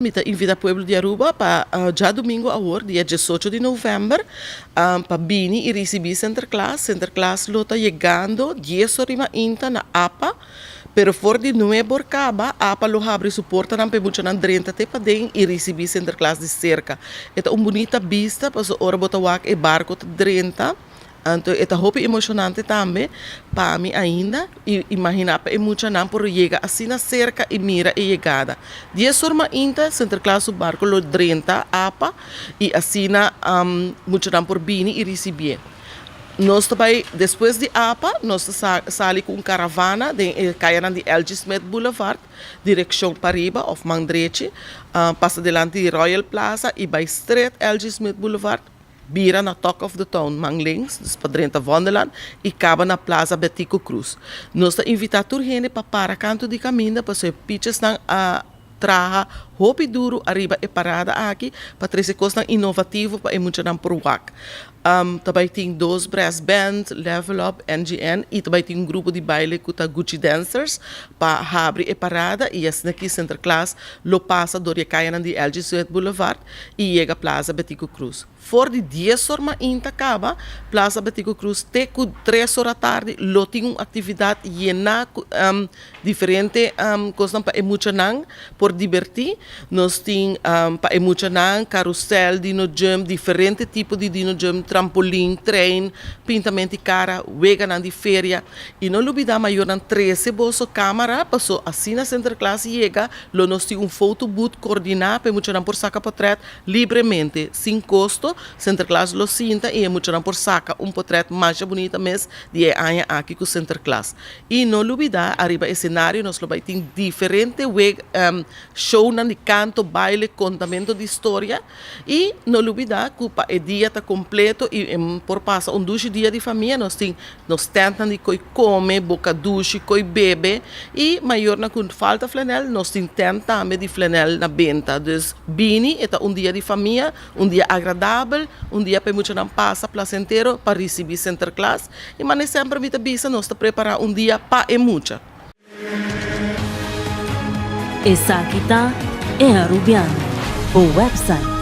Mi ta invita pueblo di Aruba pa djadumingo awor, dia diesocho di november, pa bini y ricibi Sinterklaas. Sinterklaas lo ta yegando dies or di mainta na apa, pero for di nuebe or caba apa lo habri su portanan pa e muchanan drenta te paden y ricibi Sinterklaas di cerca. E ta un bunita bista pasobra ora bo ta wak e barco ta drenta. Anto e ta hopi emoshonante tambe pa mi ainda i imaginá pa e muchanan por yega asina serka i mira e yegada. Dies or mainta Sinterklaas su barko lo drenta apa i asina muchanan por bini i risibié. Nos ta bai despues di apa nos ta sali ku un karavana den e kayanan di LG. Smith Boulevard direkshon pariba òf man drechi pasa dilanti di Royal Plaza i bai stret LG. Smith Boulevard. Bira na Talk of the Town man links, dus pa drenta Vondelland y caba na Plaza Betico Croes. Nos ta invita tur hende pa para canto di caminda pasobra e pichesnan a traha hopi duro ariba e parada aki pa trece cosnan innovativo pa e muchanan por wak. Ta bay tin dos brass band, Level Up, NGN y ta bay tin un grupo di baile cu ta Gucci Dancers pa habri e parada y asina ki Sinterklaas lo pasa door di e cayanan di LG Zuid Boulevard y yega Plaza Betico Croes. For di dies or mainta caba, Plaza Betico Croes te cu tres or atardi lo tin un actividad yena cu diferente cosnan pa e muchanan por diberti. Nos tin pa e muchanan carusel, dino jump, diferente tipo di dino jump, trampolin, trein, pintamento di cara, weganan di feria. Y no lubida mayornan trece boso camara paso asina Sinterklaas yega Lo nos tin un foto booth coordiná pa e muchanan por saca potret libremente, sin costo. Sinterklaas lo sinta y e muchanan por saca un potret masha bunita mes di e aña aki cu Sinterklaas. Y no lubida, ariba escenario nos lo bay tin diferente weg, shownan di canto, baile, contamento di storia. Y no lubida cu pa e dia ta completo y por pasa un dushi dia di famia nos tin Nos tentnan di koi kome, boka dushi, koi bebe i mayornan ku falta flanel, nos tin tent tambe di flanel na benta. Dus bini, e ta un dia di famia, un dia agradabel, un dia pa e muchanan pasa plasentero pa risibí Sinterklaas. I mane semper mi ta bisa, nos ta prepará un dia pa e mucha. Esaki ta E Arubiano, bo website.